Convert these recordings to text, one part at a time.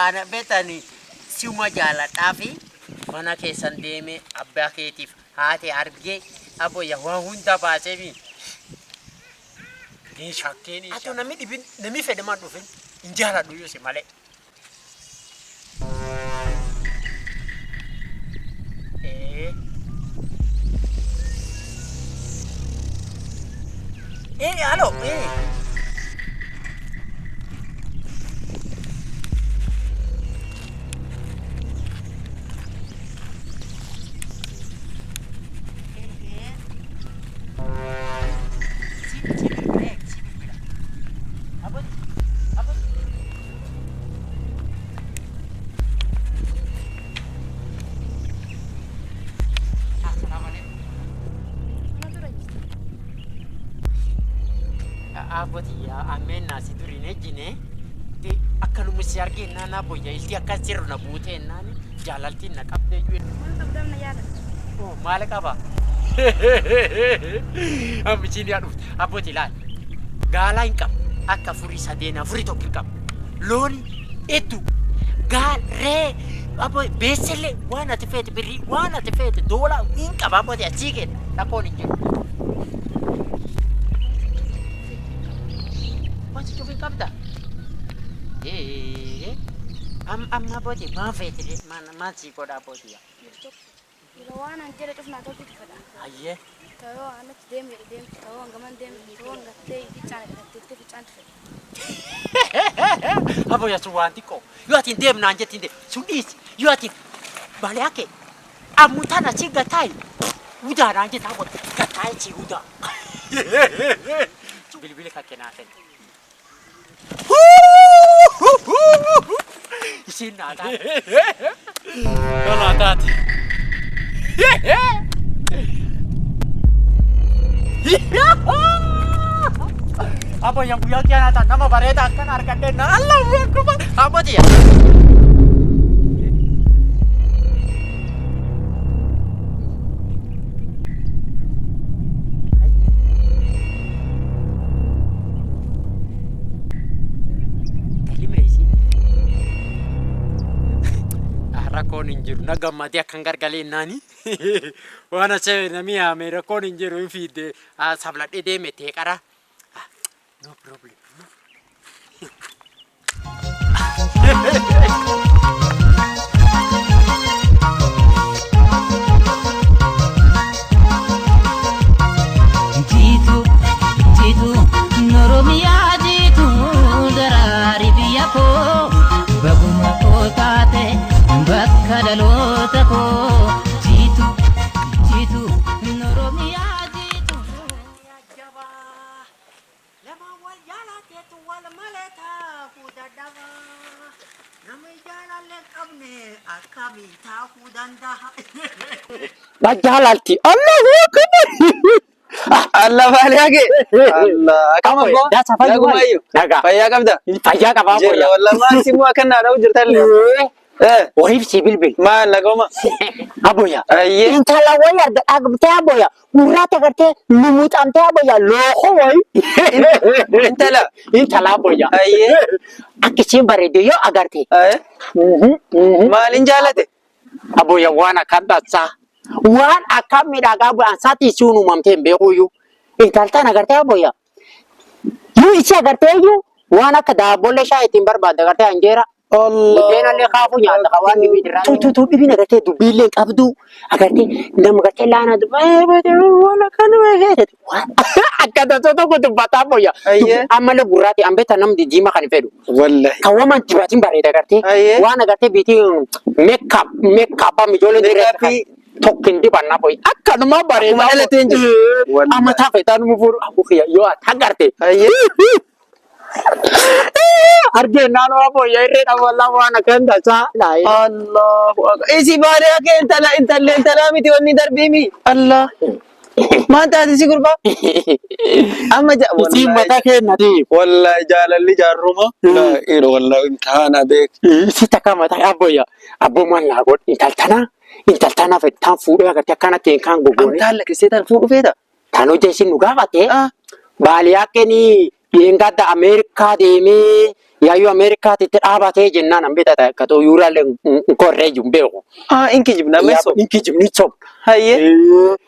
Ana beetani siuma jaaladhaa fi mana keessan deemee abbaa keetiif haati argee aboyya waa hunda baaseefi. Ni shakkiin. Atoo namni dhibin namni fedhe maan dhufin hin jaaladhu iyyuu si malee. Ee. Ee, alo, ee. Abbootii ammeen naasi duriin ejjine akkanuma si argee naannaa boyya ilti akkas jirru na buutee naani jaalaltiin na qabdee iyyuu. Maal qabdaam na yaadatta? Oh, maal qaba? Amma ishiin yaa dhufte. Abbootii ilaali. Gaalaa hin qabu. Akka furii sadeen afurii tokko hin qabu. Looni hedduu. Gaal, ree, abbo beesellee waan ati feete birrii waan ati feete doolaa hin qaba abbootii achii kenna. Rakkoon hin jiru. Waan si cufu hin qabda. Ee, amma abbootii maal feete maal maal sii godha abbootii yaa? Dhiira tokko. Dhiira waan an jedhe cufnaa tolchutu fedha. Hayyee. Tayoo anatti deem jedhe deemtu, tayoo an gaman deem jedhe, tayoo an gattee ficcaan jedhe gatteettee ficcaantu fedha. Abbo yaa sun waan xiqqoo. Yoo ati hin deemnaan jetti hin deemu. Sun dhiisi. Yoo ati balee ake ammutaan asii gataayi udaadhaan jetta abbo gataayi si udaa. Bilbila kan kennaa kenna. Isiin naa taate. Naa taate. Abbo yang guyyaa kiyyaa naa taate nama bareeda akkana argadhee na Allahu akbar. Abbo tiyya. Rakkoon hin jiru na gammadee akkan gargalee naani waan asee namni yaame rakkoon hin jiru hin fiidde sabladhee deeme teeqara. No problem. Jiitu jiitu Oromiyaa jiitu daraari biyya koo baguma koo taate bakka dhaloota koo jiitu jiitu Oromiyaa jiitu. Jabaa Lama wal jaalateetu wal malee taa'uu dadhaba. Namni jaalallee hin qabne akkamiin taa'uu danda'a? Na jaalalti. Allahu akbar. Allah baaliyaa kee. Allah akkam abboo? Dasa fayyuma. Nagumaayyu. Nagaa. Fayyaa qabda? Fayyaa qabaa Jirra boya. wallah maal simuu akka naa dha'u jirtallee. Eh, Wariif si bilbil. maal naguma? Aboya. Ayyee. Intala wayi arga dhagabtee aboya. Gurraata gartee lumuxamtee aboya. Looko wayi. Intala. Intala aboya. Ayyee. Akka isheen bareedde yoo agarte. Eh, maalin jaalate? Aboya waan akkam dhassaa. Waan akkam miidhagaa bu'aan saatii isiin uumamtee hin beekuyyuu. Intaltaan agartee aboya. Yoo ishee agartee iyyuu waan akka daabbollee shaayii ittiin barbaadde agartee anjeera. Buddeenallee kaafuu nyaata ka waan dhibii irraa. Tu tu tu dhibiin agartee dubbiillee hin qabdu agartee nama agartee laana waan akkana waan akka tasoo tokko dubbataa fooyya. Ayyee. Ammallee gurraati ambeeta namni diimaa kan hin fedhu. Wallahi. Kan waman dibaatiin bareeda agartee. Ayyee. Waan agartee biitii meekaap meekaap amma ijoolleen Meekaappii. tokko hin dibanna boyi. Akkanuma bareeda. Akkuma dhalateen jiru. Wallahi. Amma taafetaan nu fuudhu abbuu kiyya yoo ati agarte. Ayyee. Argee naannoo aboo irree dha waan akkan tasaa laayee. Allahu akbar. Isi baaliyaa kee intala intalle intalaa miti wanni darbii mi. Allah. Maal taate si gurbaa? Amma ja Isiin mataa kennati. Wallahi jaalalli jaarruma. Laa ila wallahi imtihaana beek. Isi takka mataa abboyya. Abboo maal naa godhi intaltana intaltana fedhi taan fuudhee agartee akkanatti hin kaan gogoone. Amtaan lakkisee tan fuudhu feeta. Tan hojii isin nu gaafate Ah. baaliyaa kenii Dheengadda Ameerikaa deemee yaayyuu Ameerikaatti itti dhaabatee jennaan an bitata akka xuyyooraallee hin korree jiru hin beeku. Ah, in kijibna meesoo. Hin kijibni sob. Hayyee.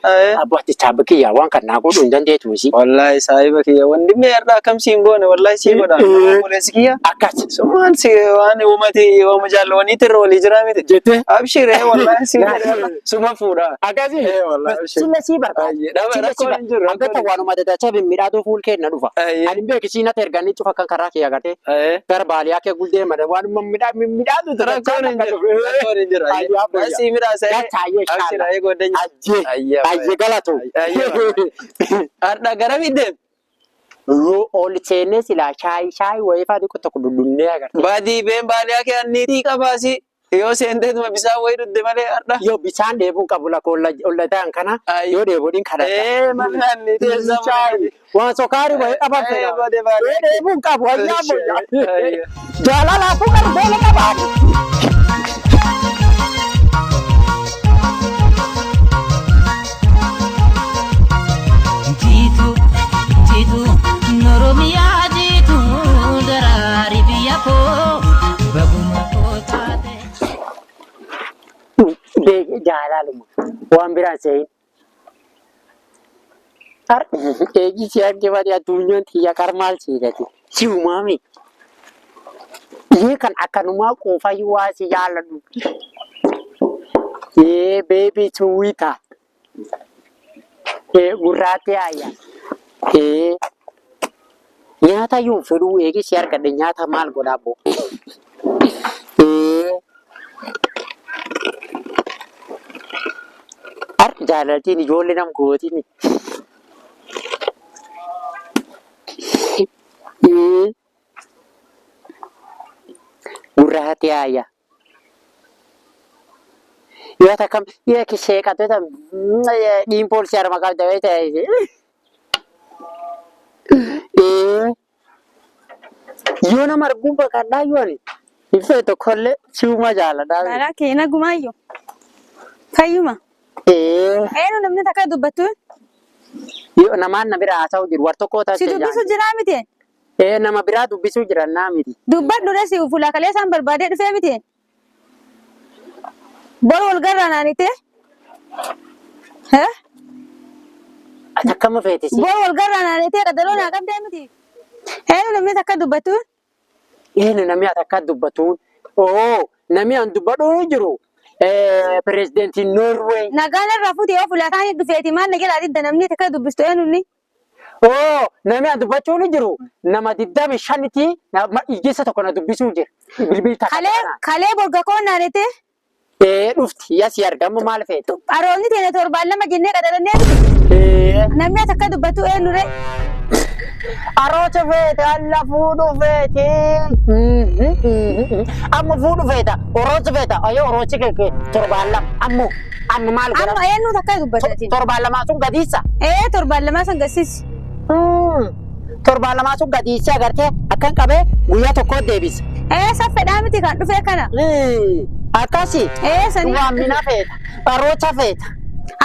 Hayyee. Abbo ati saahiba kiyya waan kan naa godhuu hin dandeetu isii. Wallaahi saahiba kiyya wandimni har'a akkam siin goone wallaahi sii godha. Obboleessi kiyya. Akkas. Sumaan si waan uumati waama jaallawaniitti irra walii jiraa miti. Jettee? Abshir ee wallaahi sii godha. Suma fuudha. Akkasii. Ee wallaahi abshir. Silla sii barbaada. Ayyee, dhaba Silla sii rakkoon hin jiru, barbaada. Hanga rakkoon hin waanuma dadachaa mimmiidhaatu fuul kee na dhufa. Ayyee. Ani beeki siin ati erganii cufa kan karaa kee agartee. Ayyee. Gara baaliyaa kee guldee mada waanuma mimmiidhaatu Rakkoon hin jiru. Rakkoon hin jiru. Ayyee, abbo, Ayyee. Sii midhaasa. Gachaayee Abshir shaala. ayyee godhanya. Ajjee. Ayyee. Ayyee galatu. Ayyee. Har'a gara miidheem. Yoo ol seennee silaa shaayii shaayii wayii fa'aa xiqqoo tokko duddunnee agartee. Baadii been baaliyaa kee anniitii qabaasi. Yoo seenteetuma bisaan wayii dhugde malee har'a. Yoo bishaan dheebuun qabu lafa olla ta'an kana Ayyee. yoo dheebuudhin kadhata. Ee mana anniitii eessaa Shaayii waan sukaarii wayii dhaban Ee, fedha. bade baadiyyaa. Yoo dheebuun qabu ayyaa boyyaa. Ayyee. Jaalalaafuu qarbeela qabaani. Jiitu jiitu Oromiyaa jiitu daraari biyya koo baguma koo taate. Beeki jaalaluma waan biraan se'in. Eegi si arge malee addunyaan tiyya qarmaal siidati. Si uumame. Yee kan akkanumaa qoofayyuu waa si jaaladhu. Yee beebii suwiita. Ee gurraatti ayya. Ee nyaata yoo fedhuu eegi si argadhe nyaata maal godhaa boo. Ee har jaalaltiin ijoollee nam gootiin. Ee gurraatti ayya. Yoo takka yoo sheeqatee dhiin poolisii harma qabda yoo ta'e. Ee yoo nama arguun baqadhaa yoo ani hin fedhe tokkollee si'uma jaaladhaa. Karaa kee nagumaayyuu. Fayyuma. Ee Eenyu namni takka dubbattu? yoo namaan na bira haasa'u jiru war tokko Si taasise dubbisu jiraa miti? Ee nama biraa dubbisuu jiran naa miti. Dubbadhu dha si fuula kalee isaan barbaadee dhufee miti? Bor wal garraa naanite? Hee? Ati akkama feete si? Bor wal garraa naanite qadaloo naa qabdee miti? Eenyu namni takka dubbattu? Eenyu namni ati akka dubbatuun? Oo namni an dubbadhu jiru. Pirezidentiin Noorweey. Nagaan irraa fuute yoo fuula isaanii dhufeeti maal na jalaa didda namni takka dubbistu eenyu inni? Oo namni an dubbachuu ni jiru. Nama 25ti ijjeessa tokko na dubbisuu jira. Bilbil takka Kalee kana. kalee borga koo naanite? Ee dhufti yasi argamu maal feete? Aroonni teenya torbaan lama jennee qaxarannee miti? Ee Namni ati akka dubbattu eenyu ree? aroota feete alla fuudhu feete. Amma fuudhu feeta orooti feeta ayo orooti kee torbaan lama ammoo amma maal godha? Amma eenyu takka dubbatatin? Torbaan lamaa sun gadiisa. Ee torbaan lamaa san gassiisi. Torbaan lamaa sun gadiisa agartee akkan qabee guyyaa tokko deebisa. Ee saffedhaa miti kan dhufee kana. Akkasi. Ee sanii. Waan mina feeta. Aroota feeta.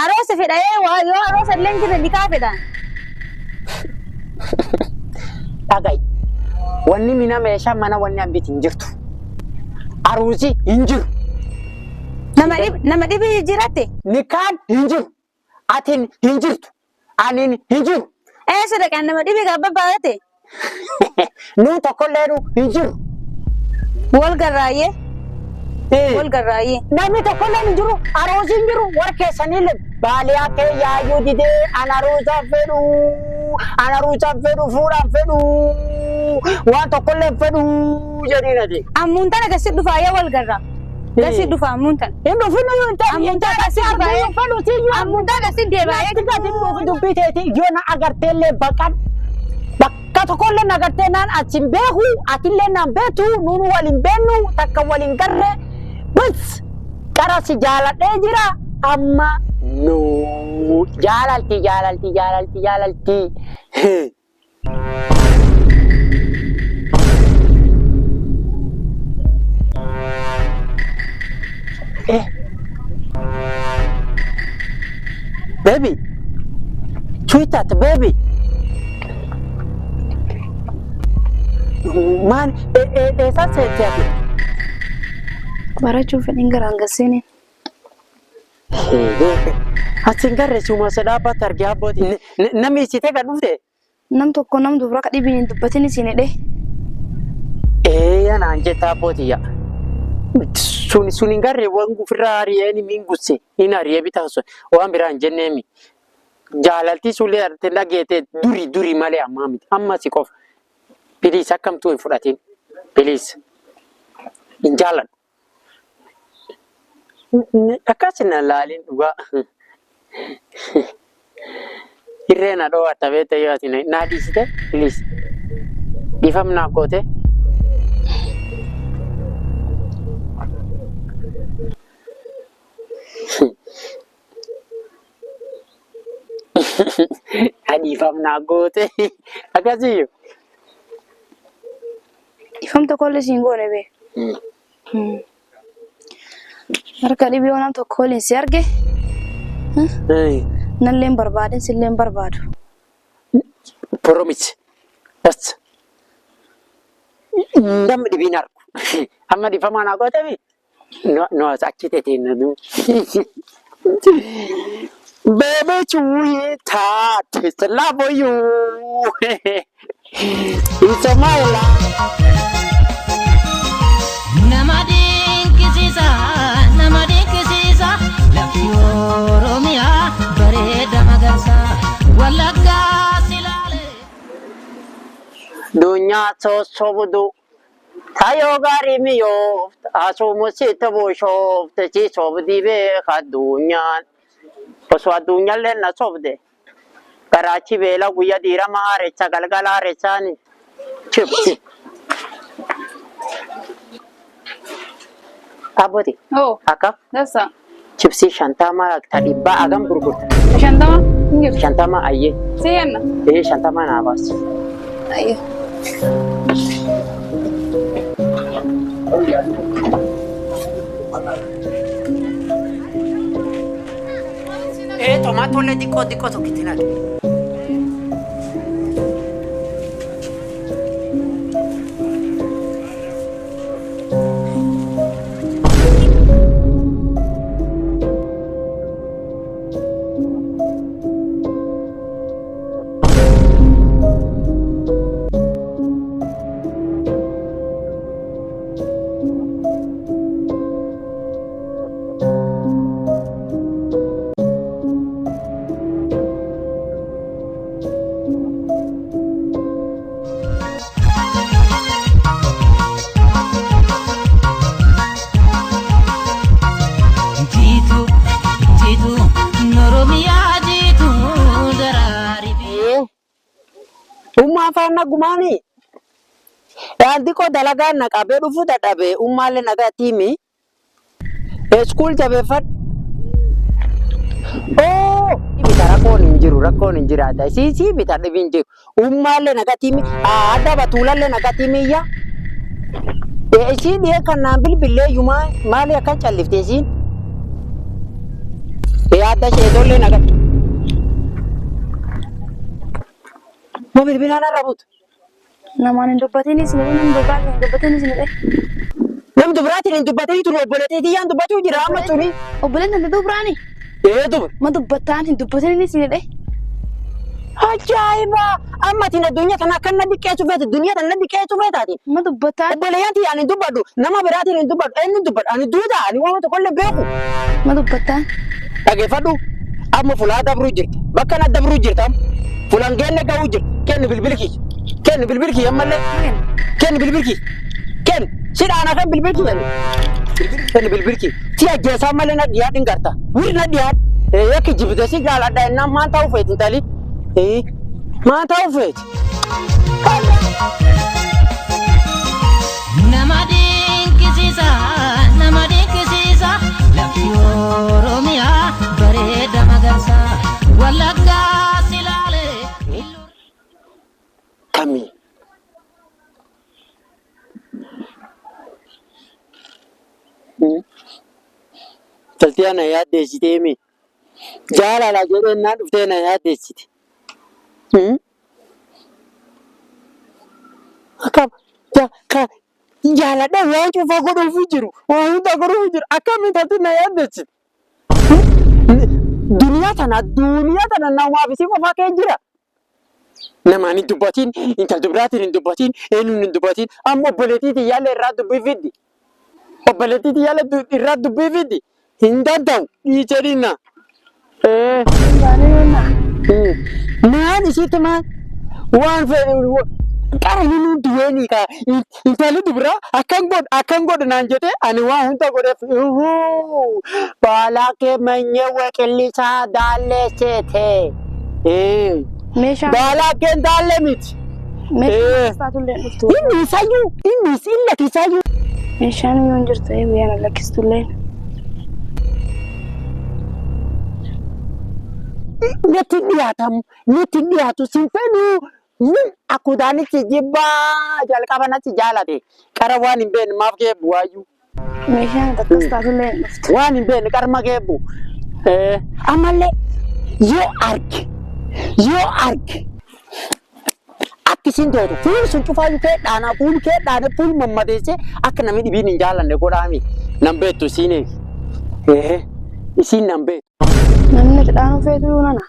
Aroosa fedha ee waa yoo aroosa illee hin jirre nikaa fedha. Dhaga'i. Wanni mina meeshaa mana wanni hambiti hin jirtu. Aruusi hin jiru. Nama dhib nama dhibi jijjiiratte. Nikaan hin jiru. Atin hin jirtu. Anin hin jiru. Ee sadaqaan nama dhibi gabba baay'ate. Nuun tokkolleenu hin jiru. Wal garraayyee. Wal garraayyee. Namni tokkolleen hin jiru. Aruusi hin jiru. War keessaniillee baaliyaa kee yaayyuu didee an aruusa fedhu. An aruusa fedhu fuudhaan fedhu. Waan tokkollee fedhu jedhiin ati. Ammuun tana gasi dhufaa yoo wal garraa. Gasi dhufa ammuun tana. Hin dhufin iyyuu hin ta'in. Ammuun tana gasi dhufaa Hin fedhu siyyuu. Ammuun tana gasi deemaa. Dubbii teeti yoo na agarteellee baqan bakka tokkollee na agartee naan achi hin beeku atillee naan beektu nuun wal hin beennu takka wal hin garre bas qara si jaaladhee jira amma nu jaalalti jaalalti jaalalti jaalalti. Eh. Baby. Sweetheart, baby. Maal eessaa seente ati? Barachuuf fedhiin garaan gasseeneen. As hin garre suma se dhaabbatti argee abbooti. Namni isitee kan dhufte? Nam tokko nam dubra ka dhibiin hin dubbatin isin hidhe. Ee anaan jetta abbootiyya. Sun sun hin garre waan ofirraa ari'ee min gusse hin ari'ee bitaa sun waan biraa hin jenneemi. Jaalaltii sullee arte dhageete duri duri malee ammaa miti amma si qofa. Piliis akkamtuu hin fudhatin. Piliis hin jaaladhu. Akkas na laalin dhugaa. Hirree na dhoowwatta beekta yoo ati naa dhiisite please. Dhiifama naaf goote. Dhiifama naaf goote. Akkasiyyuu. Dhiifama tokkollee siin goone bee. Harka dhibii yoo nam tokko waliin si arge nallee hin barbaadin sillee hin barbaadu. Promise. Bas. Namni dhibiin argu. Amma dhiifamaa naa gootemi. No achi teteen na du. Baby sweetheart, it's love for you. It's a my love. Nama dinqisiisa, nama dinqisiisa, lafti Oromiyaa bareeda magarsa, Wallaggaa silaale. Dunyaa sossobdu tayoo gaarii miyoofta asumu sitti bushoofte si sobdii beeka addunyaan. Osoo addunyaallee na sobde garaachi beela guyya diirama haarecha galgala haarechaani. Chipsi. Abboti Oo, akkam dassa. chipsii 50 ta 100 agam gurgurta? 50 hin jirtu. 50 ayyee. Si kenna. Ee 50 naa baasi. Ayyee. Ee tomaatollee xiqqoo xiqqoo tokkitti naqi. Jiitu, jiitu, Oromiyaa jiitu, daraari biyya. Ummaa afaan nagumaani. Yaanti koo dalagaan na qabee dhufuu dadhabe ummaallee nagaa tiimi. School jabeeffadhu. Oo bita rakkoon hin jiru rakkoon hin jiraata. Sii sii bita dhibi hin jiru. Ummaallee nagaa tiimi. Adda batuulallee nagaa tiimi iyya. Isii dhiyee kan naan bilbillee iyyuu maali akkan callifte isiin? Adda isheetollee nagaa. Moo bilbilaan har'a buutu? Namaan hin dubbatinis ni nama dubbaatiin hin dubbatinis ni Nam dubraatiin hin dubbatin tun obboleettii tiyyaan dubbachuu jira amma tuni. Obboleettiin tante dubraani Ee dubra. ma dubbattaan hin dubbatinis ni dhe. Ajaa'iba! Amma atiin addunyaa tana akkan na diqqeessu feete duniyaa tana na diqqeessu feetaati. Ma dubbattaan Obboleeyyan tiyya ani hin dubbadhu nama biraatiin hin dubbadhu eenyu dubbadhu ani duuta ani waan tokkollee beeku. Ma dubbattaan Dhageeffadhu amma fulaa dabruu jirta bakka na dabruu jirta amma fulaan geenne ga'uu jirta kenni bilbil kiyya kenni bilbil kiyya ammallee kenni bilbil kiyya kenni sidhaan akkan bilbil kiyya kenni bilbil kiyya si ajjeesaa ammallee na dhiyaadhu hin garta wir na dhiyaadhu yakki jibite si jaaladha innaan maan ta'uu feeti intali maan ta'uu feeti. Nama dinqisiisa, nama dinqisiisa, lafti Oromiyaa bareeda magarsa, Wallaggaa silaale. Kami? Intalti ana yaaddeessitee mi? Jaalala jedheen naa dhuftee na yaaddeessite. Akka Ka jaaladha waan cufa godhuuf jiru. Waan hunda godhuuf jiru. Akkamiin taate na yaaddechi. Duniyaa tana namaaf isii qofaa kee jira. Namaan hin dubbatiin, intal dubraatiin hin dubbatiin, eenyuun hin dubbatiin, amma obboleettii tiyyaallee irraa dubbii fiddi. Obboleettii tiyyaallee irraa dubbii fiddi. Hin danda'u dhiichedhinna. Maan isiitti maan waan fedhe qara inni du'eenii ka intalli dubraa akkan godhu naan jedhee ani waan hunda godheef baalaa kee manyee waqillisaa daallee seete. Meeshaan Baalaa kee daallee miti. Meeshaan taatullee hin dhuftu. Inni isayyuu inni illa isayyuu. Meeshaan yoo hin jirtu guyyaan lakkistullee. Natti dhiyaatamu, natti dhiyaatu sin fedhu. Min akkudaanitti jibbaa jalqaba natti jaalate. Qara waan hin beekne maaf geebbu waayyuu. Meeshaan takkas taatullee hin dhuftu. Waan hin beekne qarma geebbu. Ammallee yoo arge akka isin dootu fuul sun cufaayyuu kee dhaanaa fuul kee dhaane fuul mammadeessee akka namni dhibiin hin jaalanne godhaami. Nan beektu isiin eegi. Isiin nan beektu. Namni ati dhaanuu feetu yoo nana.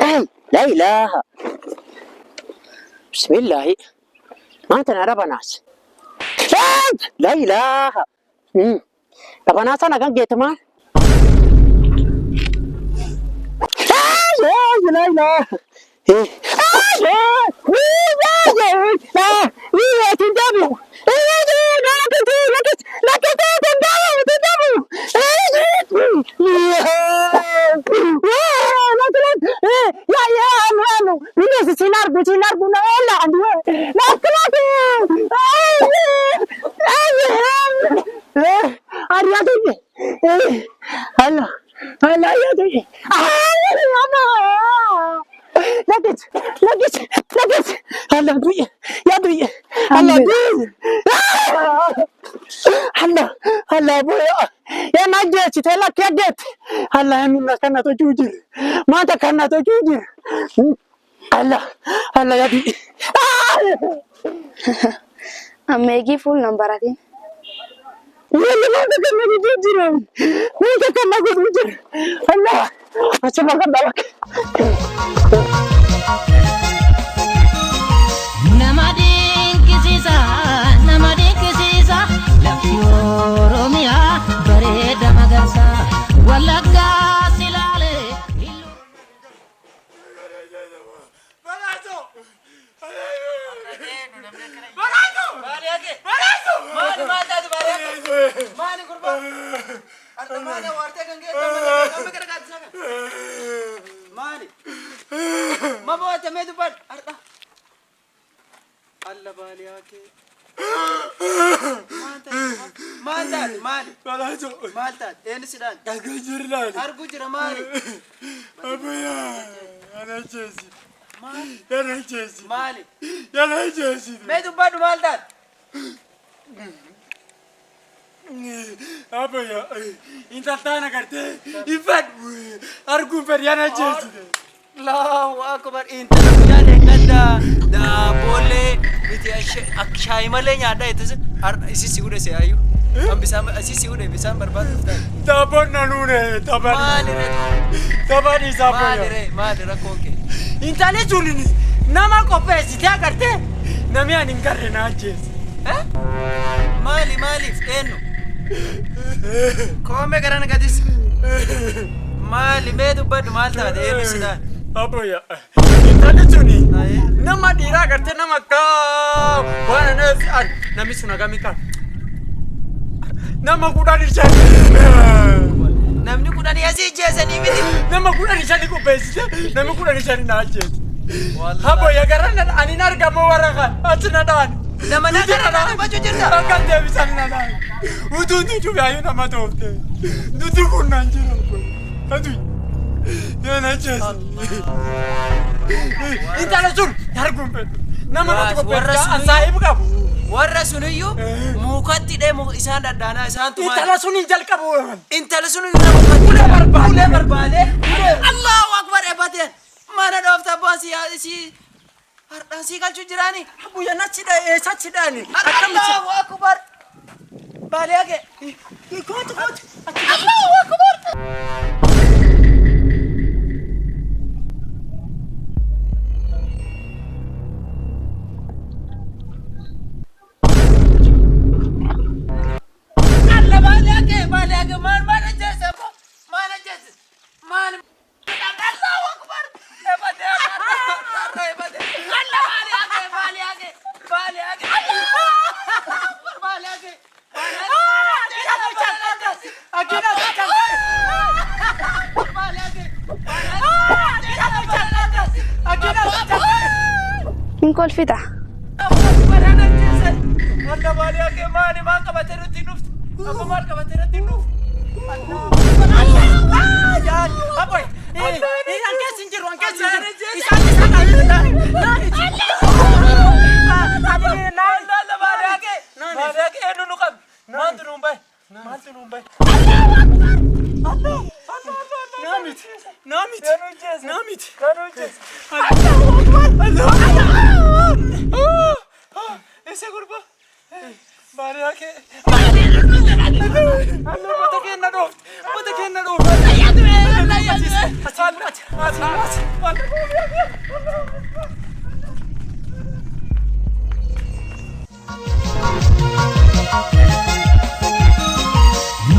Ay, la ilaha. Bismillahi. Maanta na dhabanaas. La ilaha. Dhabanaas sana kan geete maal? La ilaha. Allah du'e. Allah, Allah boya. Ya na jechi te la keget. Allah nu kana to jujir. Mata kana to jujir. Allah, Allah ya du'e. Amma eegii fuul nan baratiin. Wala mata kana to jujir. Mata kana to jujir. Allah. Asema kan balak. Nama dinqisiisa, nama dinqisiisa, lafti Oromiyaa bareeda magarsa, Wallaggaa silaale. Maali, maal taate baadiyyaa? Maali gurbaa? Har'a maali awwaartee kan geesse amma gara gaaddisaa kan? Maali? Ma boo'atte mee dubbadhu har'a? Alla baaliyaa kee. Maal taate? Maal taate? Maali? Maal taate? Eenyu si dhaan? Arguu jira maali? Maali? Maali? Mee dubbadhu, maal taate? Abaya, intaltaan agartee ifadhu arguun fedhi yana jeesite. Allahu akbar, intala guyyaa deeggadda daaboolee miti shaayii malee nyaadhaa jettus har'a isi si hudhe si hayyuu. Kan bisaan isi si hudhe bisaan barbaadu dhuftan. Daabboon na nuune taphaan. Maali ree? Taphaan isaa Maali boya. ree? Maali rakkoon kee? Intalli sun nama qopheessitee agartee namni ani hin garre na ajjeese. Eh? Maali, maaliif, eenyu? Koomee gara nagadis. Maali, mee dubbadhu, maal taate, eenyu si dhaan? Abboya, intalli suni Ayee. nama dhiiraa agartee nama akka waan ani namni sun hagamii kan nama 15. Namni 10 asii ijjeesanii miti. Nama 15 qopheessite, namni 15 na ajjeese. Wallahi. Abboya, gara na ani hin argamu warra kan achi na dhaan. Nama na gara na dubbachuu jirta. Akka deebisan na dhaan. Utuu tuju baay'ee nama toofte. Nuti kun naan jira. Atu. Na ajjeese. Intala sun arguun fedhu. Nama natti Warra qopheessite suniyyuu- an saahib qabu. Warra suniyyuu mukatti hidhee isaan dhadhaanaa isaan tumaa. Intala sun hin jalqabu. Intala suniyyuu nama mukatti Ulee barbaade. Ulee barbaade. Allahu akbar, ebateen. Mana dhoofta abbaan si si. Hardhaan sii galchuu jiraani. Abboyya nachi dha eessatti dhaani? Allahu akbar. Baaliyaa kee. Kootu kootu. Allahu akbar. Alla baaliyaa kee baaliyaa kee maal maal ajjeese abbo maal ajjeese maal Allahu akbar. Ebade arra ebade. Alla baaliyaa kee baaliyaa kee baaliyaa kee Allahu akbar baaliyaa kee. Hin kolfita.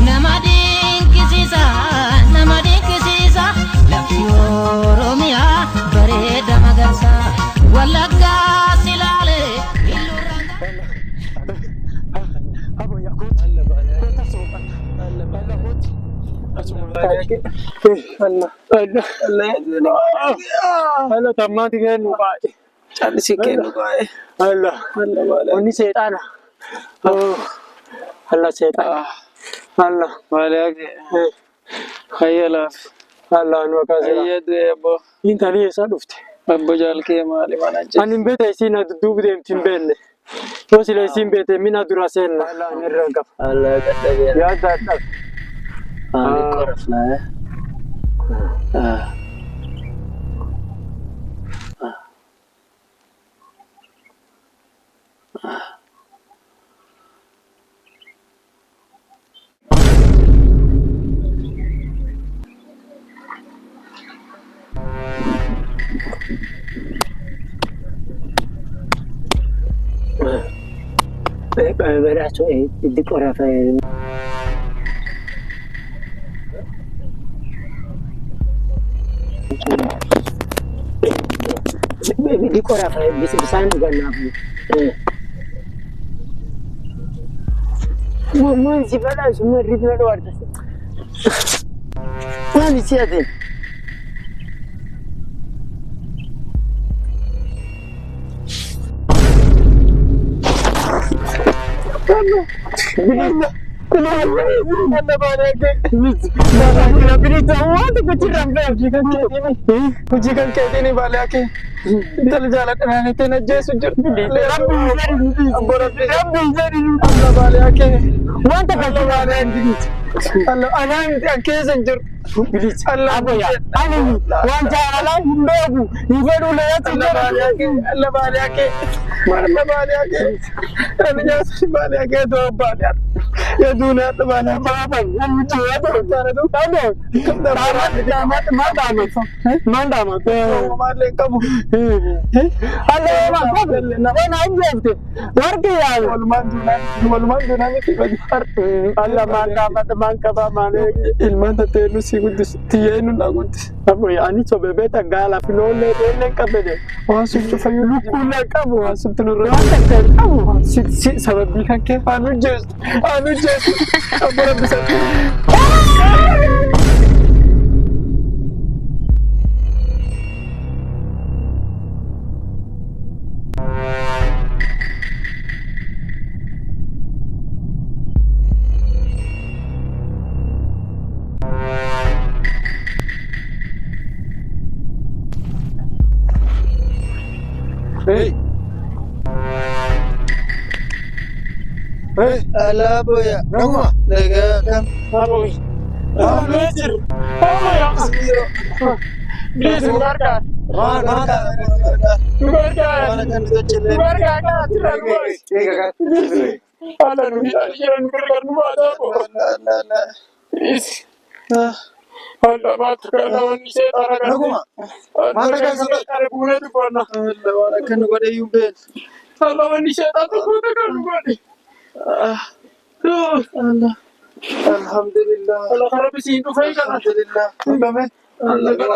Nama dinqisiisa, nama dinqisiisa, lafti Oromiyaa bareeda magarsa. Wallaggaa silaalee illuurraan. Alla tammaati kennu baay'ee. Callisii kennu baay'ee. Alla wanni seexaana. Alla seexaana. Alla Baaliyaa kee. Hayya laaf. alla nu akkasidha. Hayya du'e abbo. Intali eessaa dhufte? Abbo jaalkee maali mana ajjeese? Ani hin beekne isiin dudduuba deemti hin beekne. Yoo sila isiin beekte mina dura seenna. Alla ani irra qaba. Alla dadhabee. Yaa dadhabe. Ani qorafnaa. Badhaasoo xixiqqoo rafa. Xixiqqoo rafa bisaan dhugannaaf. Waan si badhaasu marri bira dhawaarta. Waan si ate. Hojii kan keetiin baaliyaa kee. Intala jaaladha naan ittiin ajjeesu jiru. Abbo Rabbi. Alla baaliyaa kee. Wanta kan Alla baaliyaa kee. Alla anaa miti an keessa hin jiru. Alla Aboya, ani waan jaalalaa hin beeku, hin fedhu leetu Alla baaliyaa kee. Alla baaliyaa kee. Alla baaliyaa kee. Ani nyaata baaliyaa kee ta'uu baaliyaa. Yaa duunaa baaliyaa Baafan, namni cimaa ta'u taane Maal daamatu? Maal daamatu? Maallee hin qabu. Alla yoo qabu, waan ajjeefte, warqi yaalu. Walumaan duunaa walumaan duunaa miti badi. Alla maal daamata maal qabaa maal Ilmaan tattee nu si guddisu tiyyee nu na guddisu. Aboya ani sobebeeta gaala filoollee dheellee qabede. Waan sun cufayyuu Lukkuullee qabu. waan suntu nurra Waan takka hin qabu. si si sababii kan kee faan hojjeessu faan hojjeessu abbo rabbi sabbi. Hey. Hey. Alaa booya. Naguma. Nagaa kam. Aboy. Aboy jir. Aboy. Please nu gargaar. Maal maal gargaar. Nu gargaara. Waan akka nu tolchillee. Nu gargaara. Achirraa nu baasi. Eega kan. Alla nu hidhaa jira nu gargaar nu baasaa boo. Please. Alla baatu kana wanni seexana kan. Naguma. Maal takka isa godhe? Kana buunee dubbanna. Waan akka nu godhe iyyuu hin beeknu. Alla wanni seexana tokko kan nu godhe. Alhamdulillah. Alla kana bisiin dhufee kana. Alhamdulillah. Hundame. Alla kana.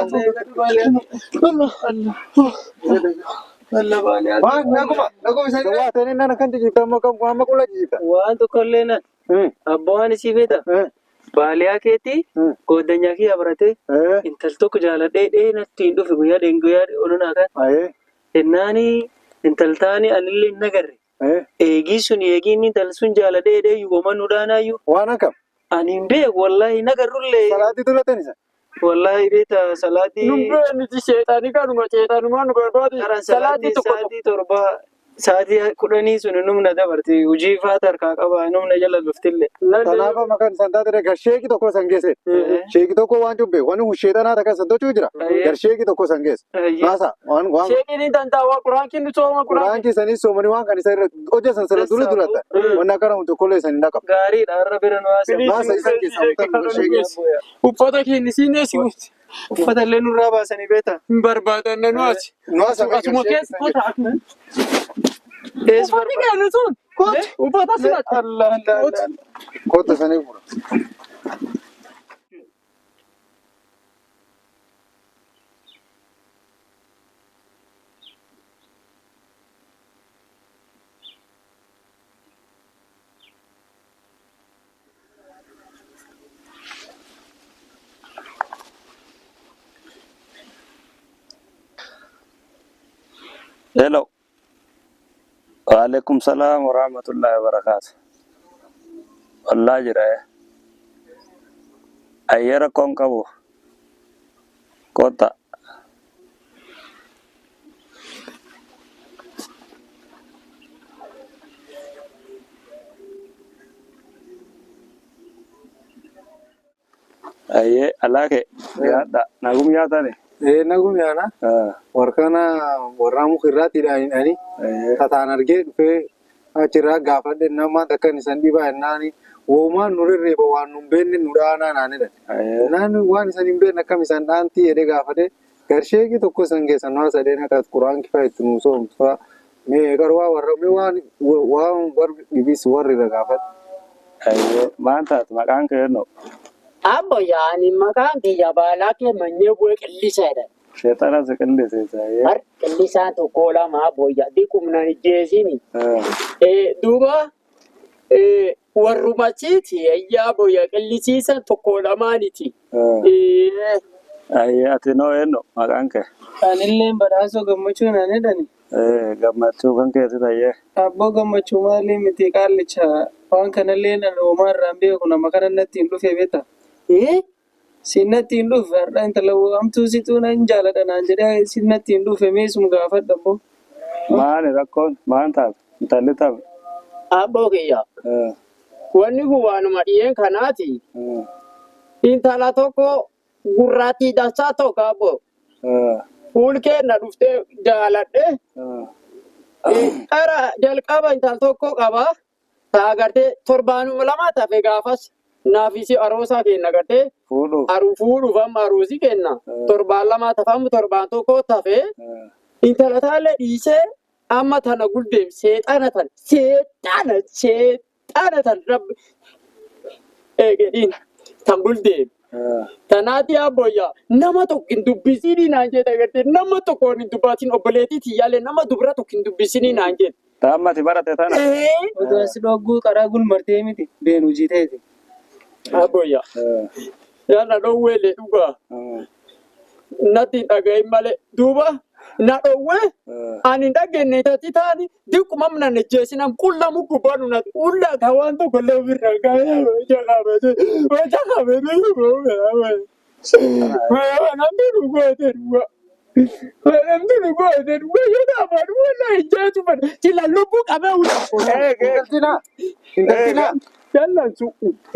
Allah baale. Waan naguma naguma isa. Waa ta'e nana kan jijjiirta amma kam amma qulla jijjiirta. Waan tokkollee nan. Abbaa waan isii beekta. Baaliyaa keetii goddanyaa kiyya baratee intal tokko jaaladhee dhee natti hin dhufe guyyaa dheen guyyaa ononaa kan. Ennaani intal taani anillee hin agarre. Eegii sun eegii inni intal sun jaaladhee dhee yuubaman nu dhaanaayyuu. Waan akkam. Ani hin beeku wallaahi hin agarrullee. Salaatii tolatan isa. Wallaahi beekta salaatii. Nun beeniti seexanii kanuma seexanumaa nu barbaadu. Karan Salaatii salaatii tokko sa'aatii 7 sa'aatii 10 sun numna dabarte hojii faata harkaa qaba numna jala luftillee. Kanaaf amma kan isaan taate gar sheeki tokko san geesse. Sheeki tokko waan cubbe waan sheexanaa takka san tochuu jira. Gar sheeki tokko san geesse. Maasa waan waan Sheekiin hin danda'u quraan kinnu sooma quraan. quraan keessanii soomanii waan kan isa irra hojjetan sana dura duratta. Wanni akkana kun tokkollee isaan hin dhaqabu. Gaariidha har'a bira nu haasa'u. Maasa isa keessa mutan sheeki. Uffata keenya siin eessi. Uffata illee nurraa baasanii beekta. Hin barbaadanne nu asi. Maasa Asuma keessa kota. Ees Uffanni keenya sun kootu uffata silata. Allah Allah Allah. Kota sanii fura. Hello. Waalaikum salam wa rahmatullahi wa barakatuh. Wallaa jira. Ayyee rakkoon qabu. Kota. Ayyee alaake dhiyaadha. Nagum nyaatani. Nagum yaana. Warqana warraa muka irraatti hidhanii tataan argee dhufee achirraa gaafadhe nama takka isan dhibaa jennaani woomaan nu rirriiba waan nu hin beekne nu dhaanaa naan jedhan. Naan waan isan hin beekne akkam isan dhaantii jedhee gaafadhe garsheekii tokko isan keessan waan sadeen akka quraan kifa itti nu soomtu fa'a mee garuu warra mee waan waan warri dhibis warri irra gaafadhe. Ayyee maal taate maqaan kee eenyu? Abbo yaani maqaan kiyya baalaa kee manyee bu'ee qillisa jedhan. Sheexana si qillisiisa. Ayyee. Har qillisaan tokko lama abboyya diqumnan ijjeesini. Duuba warrumachiiti ayyaa boyya qillisiisan tokko lamaaniti. Ayyee ati noo eenyu maqaan kee? Anillee badhaasoo gammachuu naan jedhani. Gammachuu kan keetit ayyee. Abboo gammachuu maalii miti qaallicha waan kanallee nan homaa irraa hin beeku nama kana natti hin dhufe beekta. Siin natti hin dhufe har'a intala hamtuu situu nan jaaladha naan jedhee siin natti hin dhufe meesum gaafadha abboo. Maali rakkoon maal taate? Intalli taate? Abboo kiyya. Wanni kun waanuma dhiyeen kanaati. Intala tokko gurraattii dansaa tokko abboo. Fuulkee na dhuftee jaaladhe. Qara jalqaba intal tokko qaba. Taa gartee torbaanuma lama tafe gaafas naafisi aroosaa kenna gartee. Fuudhuuf. Aru fuudhuuf amma aroosii kenna. Torbaan lama tafamu torbaan tokko tafe. Intala taallee dhiisee amma tana guldeem seexana tan seexana seexana tan rabbi eegedhiin tan guldeem. Tanaati abboyya nama tokko hin dubbisini naan jedhe agartee nama tokko hin dubbatin obboleettii tiyyaalee nama dubra tokko hin dubbisini naan jedhe. Taammati barate tana. Oduu asi dhogguu karaa gulmartee miti been hojii ta'eeti. Abboyya yaana dhoowweelee dhugaa natti hin dhagahin malee duuba na dhoowwee ani hin dhageenye tati taani diqquma mana nejjeesinam qullamu gubbaa nuna qulla ka waan tokko illee ofirra kaa'ee hojja qabate hojja qabate namni nu goote dhugaa. Namni nu goote dhugaa yoo ta'an wallahi ijjaatu fadha sila lubbuu qabee wula. Intaltina. Intaltina. Dallansu.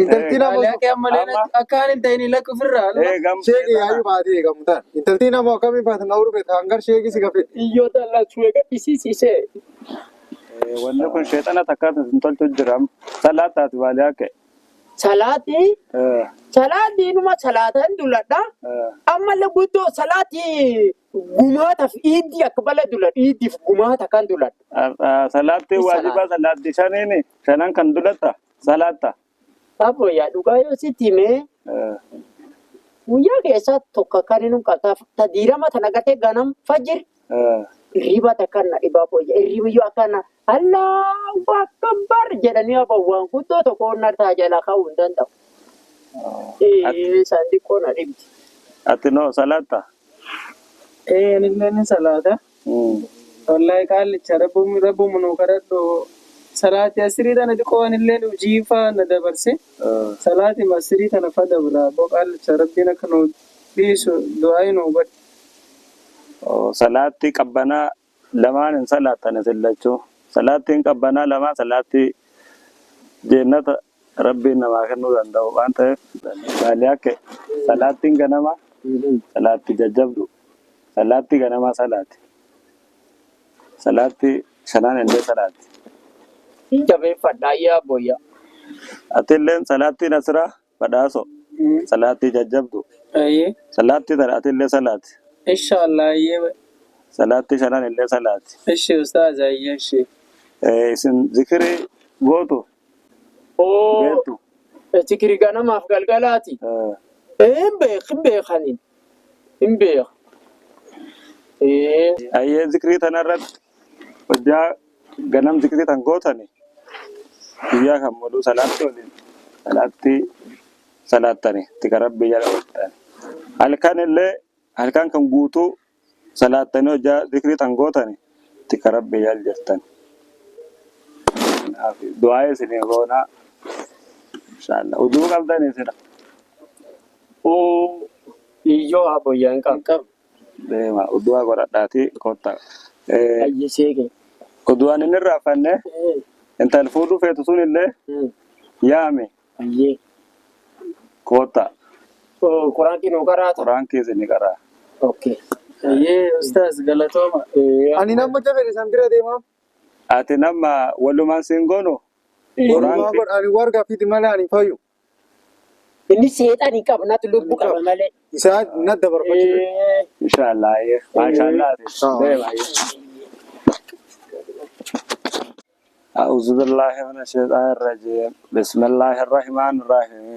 Intalti nama Baaliyaa kee ammallee Amma- akkaan hin ta'in lakki ofirraa. Eh, gam sheegi yaayu baatee eegamu ta'an. Intalti nama akkamii baate na urbe hangar sheegi si gafe. Iyyoo dallansu eega isiisisee. Wanni kun sheexana takkaatu hin tolchu jira. Salaataati baaliyaa kee. Salaatii salaatii numa salaatan duladha. Ammallee guddoo salaatii gumaataaf iiddi akka bala duladha. Iiddiif gumaata kan duladha. Salaatti waajibaa salaatti shaniini shanan kan dulatta salaatta. Abboyyaa dhugaa yoo sitti himee guyyaa keessaa tokko kan inni qabtaaf ta diirama tana gartee ganam fajjir hirriba takka na dhibaa booyya hirribiyyuu akkana Allahu akbar jedhanii abawwaan guddoo tokko nartaa jala ka'uu hin danda'u. Isaan xiqqoo na dhibdi. Ati noo salaatta. Ee anillee ni salaata. Wallahi qaallicha rabbuun nu kadhadhu. Salaati asirii tana xiqqoo anillee hojii faa na dabarse. Salaati asirii tana fa dabra. Boo qaallicha rabbiin akka nu dhiisu du'aa nu godhe. Salaatti qabbanaa lamaan hin salaattan isin lachuu. Salaattiin qabbanaa lamaan salaatti jeennata rabbiin namaa kennuu danda'u waan ta'eef baaliyaa kee salaattiin ganama salaatti jajjabdu salaatti ganamaa salaati. Salaatti shanan illee salaati. Jabeeffadhaa yaa boyya. Atilleen salaattiin asiraa badhaaso salaattii jajjabdu Ayyee. salaatti tana atillee salaati. Inshaallah ayyee. Salaatti shanan illee salaati. Ishi ustaaz ayyee ishi. Isin zikirii gootu Oo beektu. zikiri ganamaaf galgalaati. Hin beek hin beekaniin hin beek. Ayyee zikrii tanarratti hojjaa ganam zikrii tan gootani guyyaa kan mul'u salaatti waliin salaatti salaattani tika rabbii jala ooltani. Halkan illee halkan kan guutuu salaattanii hojjaa zikrii tan gootani tika rabbii jala jirtani. Kanaaf du'aa isinii goonaa inshaallah. Uduu qabdanii isin Oo iyyoo haa boyyaa hin qabu. Qabu. deema udu'aa godhadhaatii kottaa. Ayyisee kee. Udu'aan inni irraa fanne intal fuudhuu feetu sun illee yaame Ayyee. kottaa. Quraan kinuu qaraata. Quraan keessa ni qaraa. Okay. Ayyee ustaaz galatooma. Ani nama jabeen isaan bira deemaa. Ati nama walumaan siin goonu Walumaa godha ani warga fiti malee ani fayyu. Inni seexan hin qabu natti lubbuu qaba malee. Isaa na dabarfachu. Inshaallah maashaallah deema. أعوذ بالله من الشيطان الرجيم بسم الله الرحمن الرحيم.